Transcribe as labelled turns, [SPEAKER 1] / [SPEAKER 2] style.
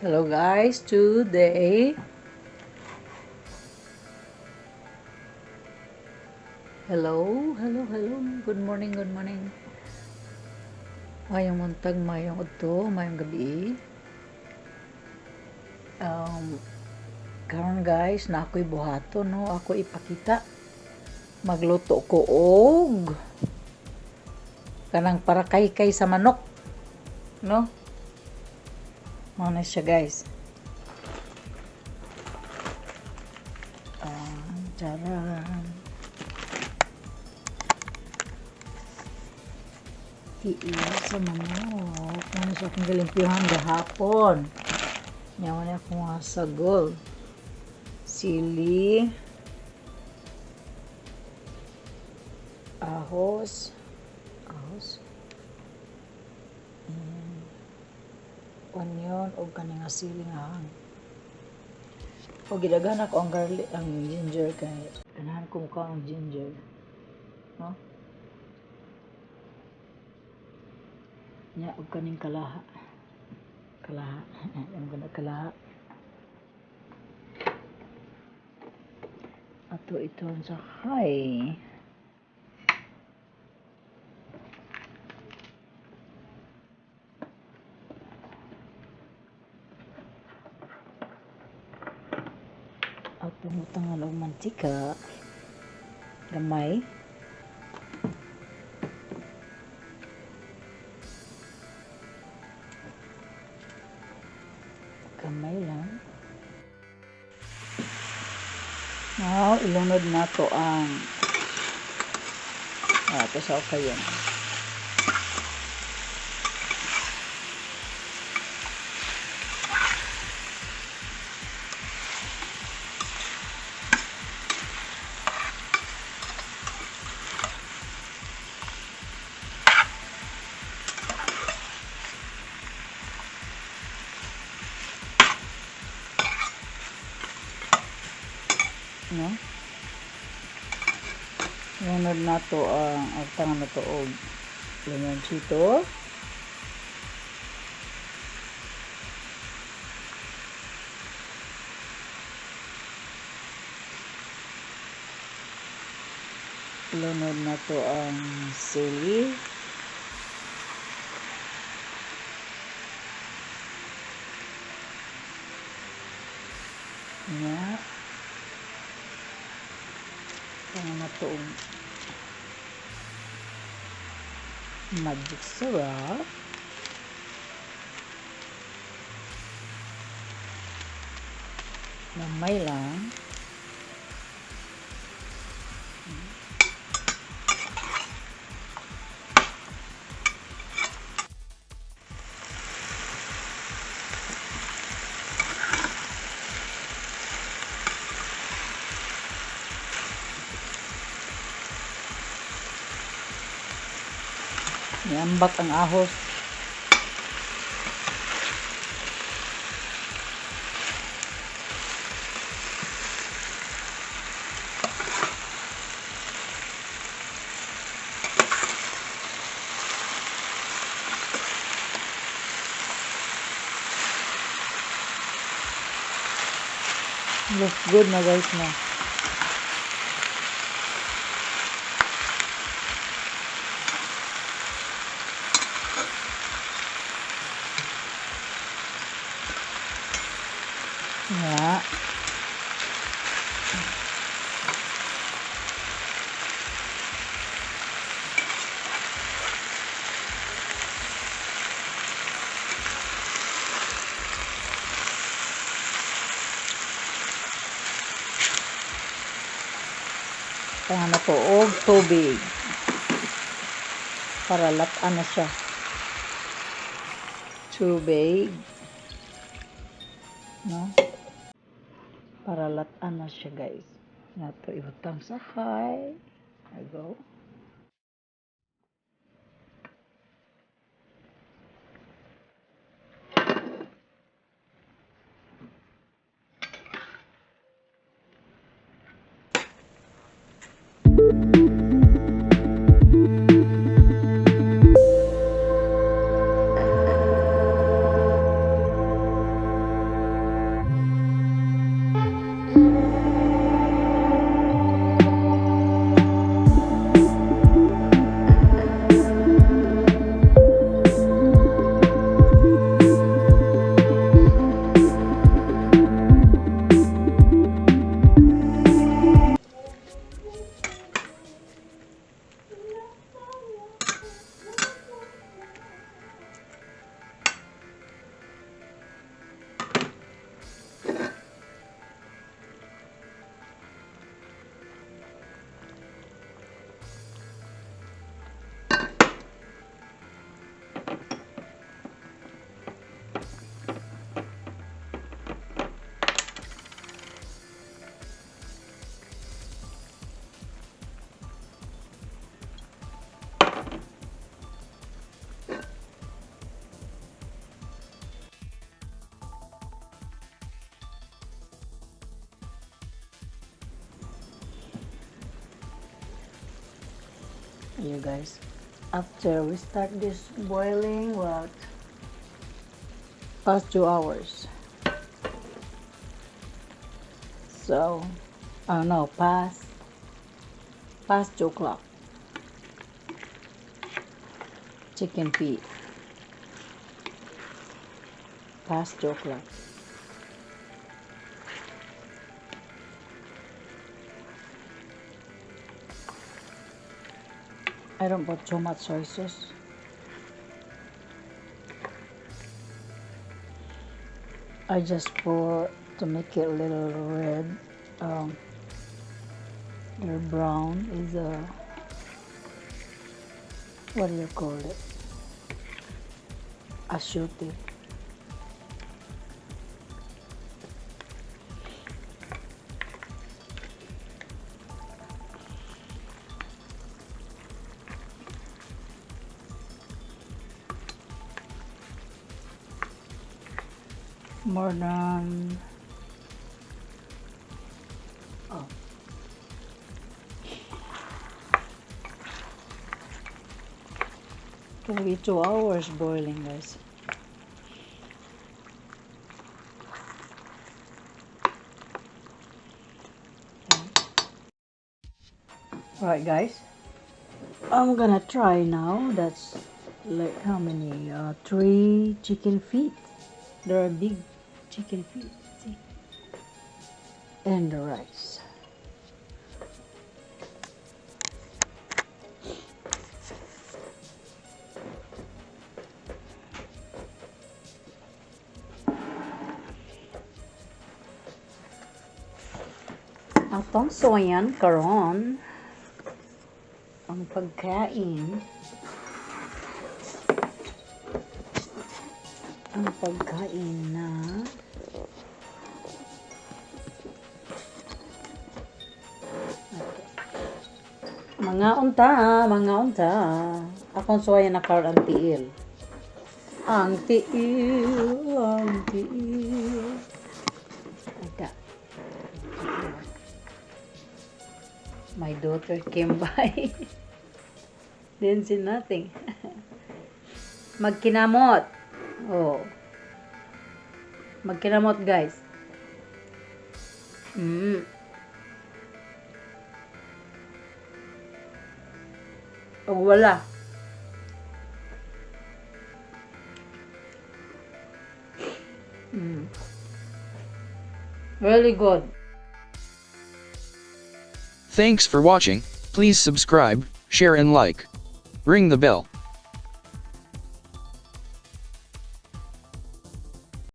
[SPEAKER 1] Hello guys, today. Hello, hello, hello. Good morning, good morning. Mayong buntag, mayong udto, mayong gabi. Karon guys, na ako'y buhaton, no? Ako ipakita. Magluto ko og kanang para kay sa manok, no? Mao na siya, guys. Ah, charan. Tiil sa manok. Ano siya akong gilimpyuhan gahapon. Yaman na akong mga sagol. Sili. Ahos. Ahos. Onion o kani nga sili nga hang. O gidaghan ako ang garlic, ang ginger kay ganahan ko mukha ang ginger. No? Nya og kaning kalaha. Kalaha. Ang gana kalaha. Ato iton sa hay. Atong butangan og mantika. Gamay. Gamay lang. Now, ilunod nato ang ito sa kayon. No? Ilunod nato ang agtangan nato og limoncito. Ilunod nato ang sili. Nya. Tangan nato og magic sarap. Gamay lang. Niambak ang ahos. Looks good na, guys, na. Nga. Tangan na to og tubig. Para latan na siya. Tubig. No? Para latan na siya, guys. Nato ibutang sa high. I go. You guys, after we start this boiling, what, past 2 hours. So, I don't know, past 2 o'clock. Chicken feet. Past 2 o'clock. I don't put too much soy sauce. I just put to make it a little red, little brown is a, what do you call it? Achuete. More than, oh, gonna be 2 hours boiling, guys. Okay. Alright guys, I'm gonna try now. That's like how many? Three chicken feet. There are big chicken feet, see? And the rice. Atong suwayan karon ang pagkain. Ang pagkain na okay. Mga unta, mga unta. Akong suwayan na karon ang tiil. Ang tiil, ang tiil. Like that. My daughter came by. Didn't see nothing. Magkinamot. Oh. Magkinamot, guys. Oh, wala. Really good.
[SPEAKER 2] Thanks for watching. Please subscribe, share and like. Ring the bell.